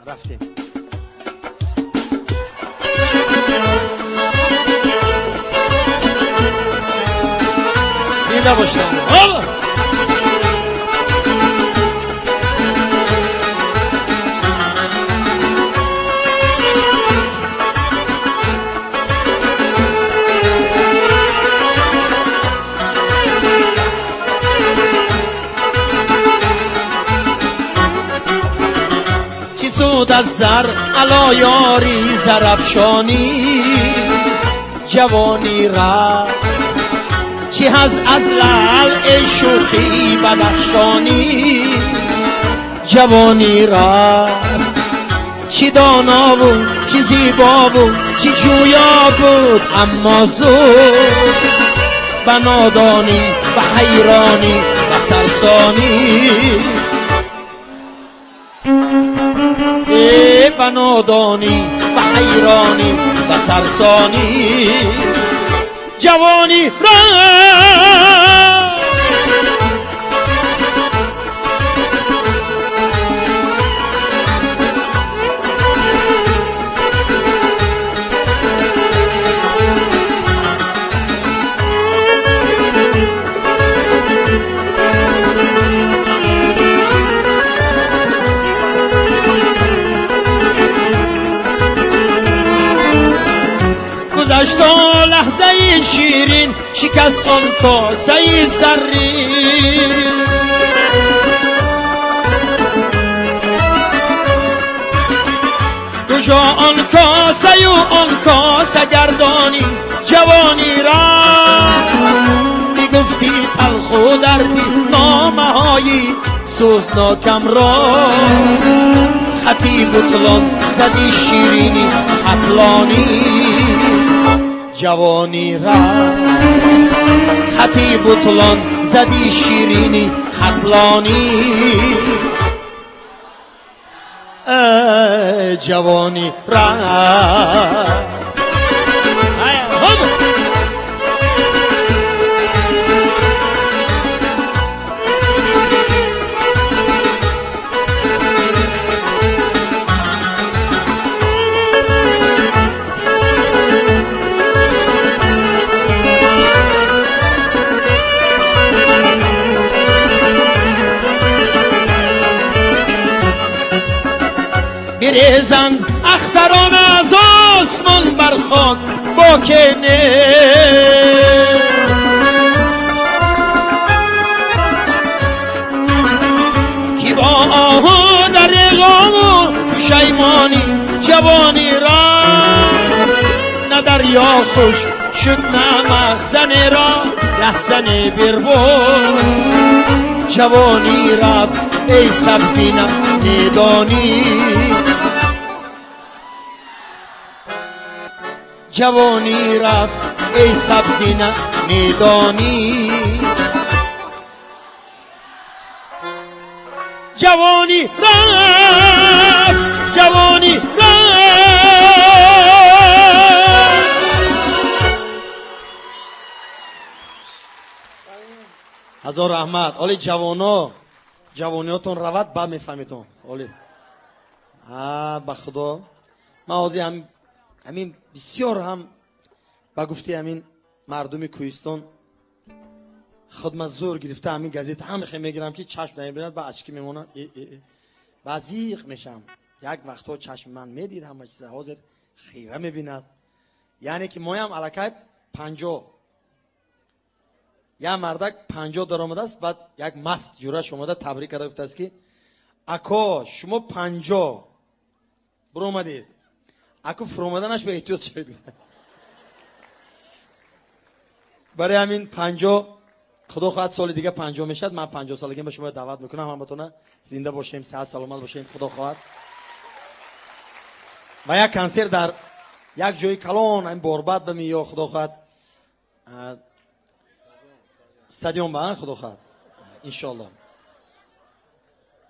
Рафтем. Зинда бошед. از زر علا یاری زرفشانی جوانی را چی از لعل ای شوخی بدخشانی جوانی را چی دانا بود چی زیبا بود چی جویا بود اما زود به نادانی و حیرانی و سرسانی به نادانی و حیرانی و سرسانی جوانی را گذشت لحظه شیرین شکست آن کاسه زرین کجا آن کاسه و آن کاسه گردانی جوانی را میگفتی تلخ و دردی نامه های سوزناکم را خطی بطلان زدی شیرینی خطلانی جوانی را خطی بطلان زدی شیرینی خطلانی جوانی را بریزند اختران از آسمان بر خاک با که نیست کی با آهو در غم و پشیمانی جوانی را نه دریا خوش شد نه مخزن را رهزن بربود جوانی رفت ای سبزینم میدانی جوانی رفت ای سبزینه میدانی جوانی رفت جوانی رفت. هزار رحمت. оли ҷавоно ҷавониётон равад ба мефаҳмитон. Оли ба худо ман ҳозир ҳамин бисёр ҳам ба гуфти ҳамин мардуми кӯҳистон худма зӯр гирифта ҳамин газета ҳам хе мегирам ки чашм намебинад ба очки мемонам ба зиқ мешам. Як вақтҳо чашми ман медид ҳама чиза, ҳозир хира мебинад. Яъне ки моям аллакай 50 як мардак 50 даромадааст, баъд як маст ҷураш омада табрик карда гуфтааст ки ако шумо 50 буромадед, ако фуромаданаш ба эҳтиёт шавед. Барои ҳамин 50 худо хоҳад соли дига 50 мешавад. Ман 50 солагиам ба шумо даъват мекунам, ҳаматона зинда бошем, сиҳат саломат бошем, худо хоҳад. Ва як консерт дар як ҷои калон ҳамин борбад ба миё худо хоҳад стадион ба худо хоҳад иншоалло.